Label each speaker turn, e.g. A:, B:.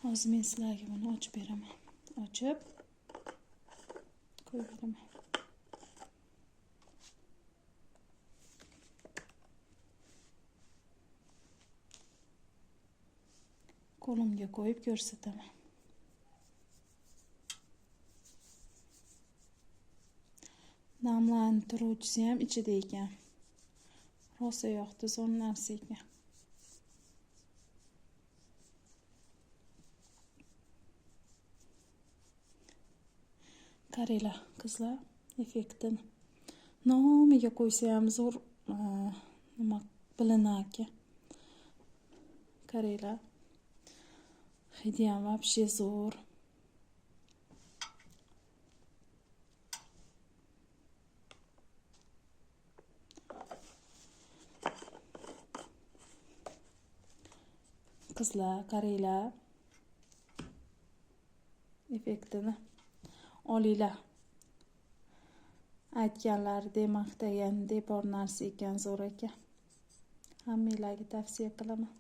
A: Hozir men sizlarga buni ochib beraman. Ochib qo'yib beraman. Qo'limga qo'yib ko'rsataman. Namlantiruvchisi ham ichida ekan. Rosa yoqdi, zo'r narsa ekan. Qaranglar, qizlar, effektini. Nomiga qo'ysa ham zo'r nima bilinar ekan. Qaranglar. Hidi ham вообще zo'r. Qizlar, qaranglar. Effektini olinglar. Aytganlaridek, maqtagandek bor narsa ekan, zo'r ekan. Hammanglarga tavsiya qilaman.